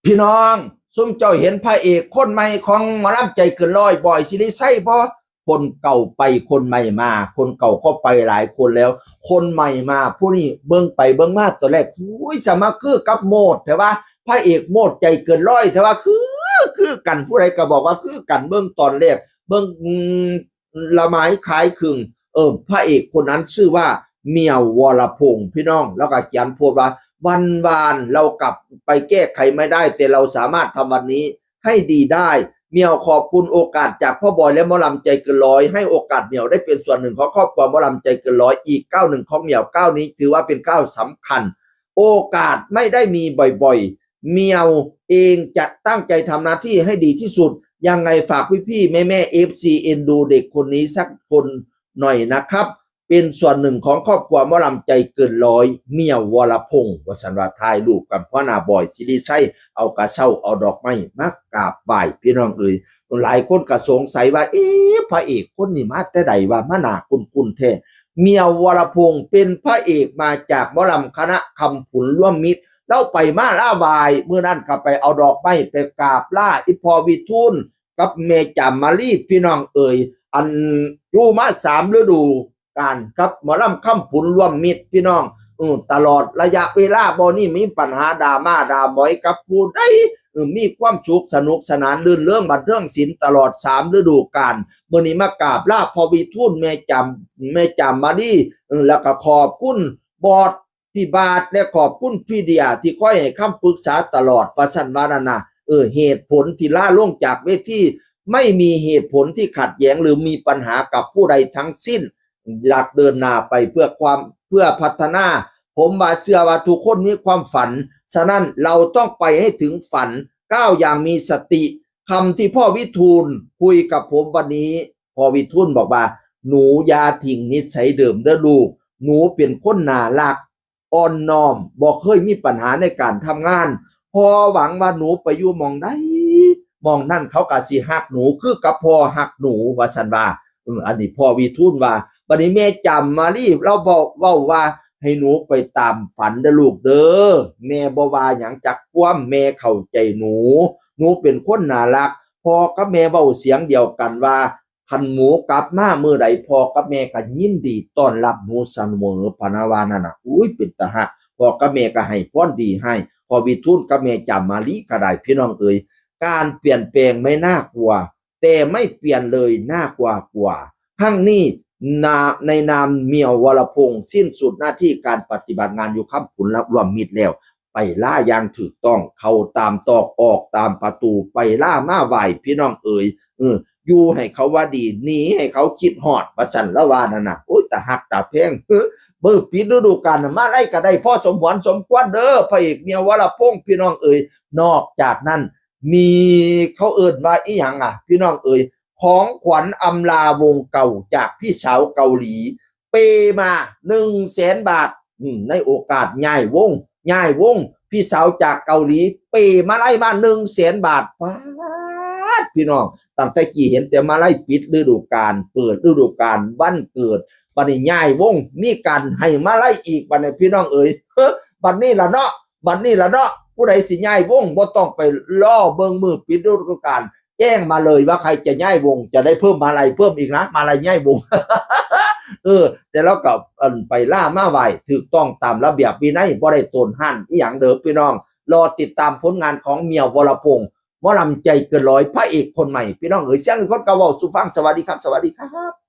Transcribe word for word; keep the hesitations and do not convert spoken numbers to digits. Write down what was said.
พี่น้อง ซุมเจ้าเห็นพระเอกคนใหม่ของหมอลำใจเกินร้อย บอยศิริชัยบ่? คนเก่าไปคนใหม่มา คนเก่าก็ไปหลายคนแล้ว คนใหม่มา ผู้นี้เบิ่งไปเบิ่งมาตอนแรก อุ้ย สมาคือกับโมด แต่ว่าพระเอกโมดใจเกินร้อย แต่ว่าคือ คือกัน ผู้ใดก็บอกว่าคือกัน เบิ่งตอนแรก เบิ่ง อืม ละไม้คล้ายคลึง เออ พระเอกคนนั้นชื่อว่าเหมียววรพงษ์ พี่น้อง แล้วก็เขียนโพสต์ว่า วันวานเรากลับไปแก้ไขไม่ได้ แต่เราสามารถทำวันนี้ให้ดีได้ เหมียวขอบคุณโอกาสจากพ่อบอยและหมอลำใจเกินร้อย ให้โอกาสเหมียวได้เป็นส่วนหนึ่งของครอบครัวหมอลำใจเกินร้อย อีกก้าวหนึ่งของเหมียวก้าวนี้ถือว่าเป็นก้าวสำคัญ โอกาสไม่ได้มีบ่อยๆ เหมียวเองจะตั้งใจทำหน้าที่ให้ดีที่สุด ยังไงฝากพี่ๆ แม่ๆ เอฟซี เอ็นดูเด็กคนนี้สักคนหน่อยนะครับ เป็นส่วนหนึ่งของครอบครัวหมอลำใจเกินร้อย เหมียววรพงษ์ ว่าสันว่าถ่ายรูปกับหัวหน้าบอยศิริชัย เอากระเซ้าเอาดอกไม้มากราบไหว้ พี่น้องเอ๋ย หลายคนก็สงสัยว่า เอ๊ะ พระเอกคนนี้มาแต่ใดว่ามาหน้าคุ้นๆแท้ เหมียววรพงษ์เป็นพระเอกมาจากหมอลำคณะคำผุนร่วมมิตร เราไปมาลาไหว้ มื้อนั้นก็ไปเอาดอกไม้ไปกราบลาอีพ่อวิทูลกับแม่จามมาลี พี่น้องเอ๋ย อันอยู่มาสามฤดูกาลกับหมอลำคำผุนร่วมมิตร พี่น้อง อืม ตลอดระยะเวลาบ่นี่มีปัญหาดราม่าด่าหมอยกับผู้ใด เออ มีความสุขสนุกสนานรื่นเริงบันเทิงศิลป์ตลอดสามฤดูกาล มื้อนี้มากราบลาพ่อวิทูลแม่จาม แม่จามมาลี เออ แล้วก็ขอบคุณบอสพี่บาทและขอบคุณพี่เดียที่คอยให้คำปรึกษาตลอด ว่าซั่นว่านั่นนะ เออ เหตุผลที่ลาลงจากเวที ไม่มีเหตุผลที่ขัดแย้งหรือมีปัญหากับผู้ใดทั้งสิ้น อยากเดินหน้าไปเพื่อความ เพื่อพัฒนา ผมว่าเชื่อว่าทุกคนมีความฝัน ฉะนั้นเราต้องไปให้ถึงฝัน ก้าวอย่างมีสติ คำที่พ่อวิทูลคุยกับผมวันนี้ พ่อวิทูลบอกว่า หนูอย่าทิ้งนิสัยเดิมเด้อลูก หนูเป็นคนน่ารัก อ่อนน้อม บ่เคยมีปัญหาในการทำงาน พ่อหวังว่าหนูไปอยู่หม่องใดหม่องนั่นเขาก็สิฮักหนูคือกับพ่อฮักหนู ว่าซั่นว่า เออ อันนี้พ่อวิทูลว่า บัดนี้แม่จามมาลีลาวบอก เว้าว่า ให้หนูไปตามฝันเด้อลูกเด้อ แม่บ่ว่าหยังจักความ แม่เข้าใจหนู หนูเป็นคนน่ารัก พ่อกับแม่เว้าเสียงเดียวกันว่า คันหนูกลับมามื้อใด พ่อกับแม่ก็ยินดีต้อนรับหนูเสมอ พะนะว่านั่นน่ะ อุ้ย เป็นตาฮัก พ่อกับแม่ก็ให้พรดีให้ พ่อวิทูลกับแม่จามมาลีก็ได้ พี่น้องเอ๋ย การเปลี่ยนแปลงไม่น่ากลัว แต่ไม่เปลี่ยนเลยน่ากลัวกว่า ทั้งนี้นา ในนามเหมียววรพงษ์ สิ้นสุดหน้าที่การปฏิบัติงานอยู่คำผุนร่วมมิตรแล้ว ไปลาอย่างถูกต้อง เข้าตามตอกออกตามประตู ไปลามาไหว้ พี่น้องเอ๋ย เออ อยู่ให้เขาว่าดี หนีให้เขาคิดฮอด ว่าซั่นลาวว่านั่นน่ะ โอ้ย ตาฮักตาแพง เฮ้อ มื้อปิดฤดูกาลน่ะ มาไล่ก็ได้พอสมหวนสมควรเด้อ พระเอกเหมียววรพงษ์ พี่น้องเอ๋ย นอกจากนั้น มี เขาเอิ้นว่าอิหยังอ่ะ พี่น้องเอ๋ย ของขวัญอำลาวงเก่าจากพี่สาวเกาหลี เปมาหนึ่งแสนบาท อืม ในโอกาสย้ายวง ย้ายวง พี่สาวจากเกาหลี เปมาลัยมาหนึ่งแสนบาท ป๊าด พี่น้อง ตั้งแต่กี้เห็นแต่มาลัยปิดฤดูกาล เปิดฤดูกาล วันเกิด บัดนี้ย้ายวง มีการให้มาลัยอีก บัดนี้พี่น้องเอ๋ย เฮ้อ บัดนี้ล่ะเนาะ บัดนี้ล่ะเนาะ ผู้ใดสิย้ายวง บ่ต้องไปรอเบิ่งมื้อปิดฤดูกาล แจ้งมาเลยว่าใครจะย้ายวง จะได้เพิ่มมาลัยเพิ่มอีกนะ มาลัยย้ายวง เออ แต่ลาวก็ เอิ่น ไปลามาไหว้ ถูกต้องตามระเบียบวินัย บ่ได้โตนฮ้านอิหยังเด้อพี่น้อง รอติดตามผลงานของเหมียววรพงษ์ หมอลำใจเกินร้อย พระเอกคนใหม่ พี่น้องเอ๋ย เสียงอีกคนก็เว้าสู่ฟัง สวัสดีครับ สวัสดีครับ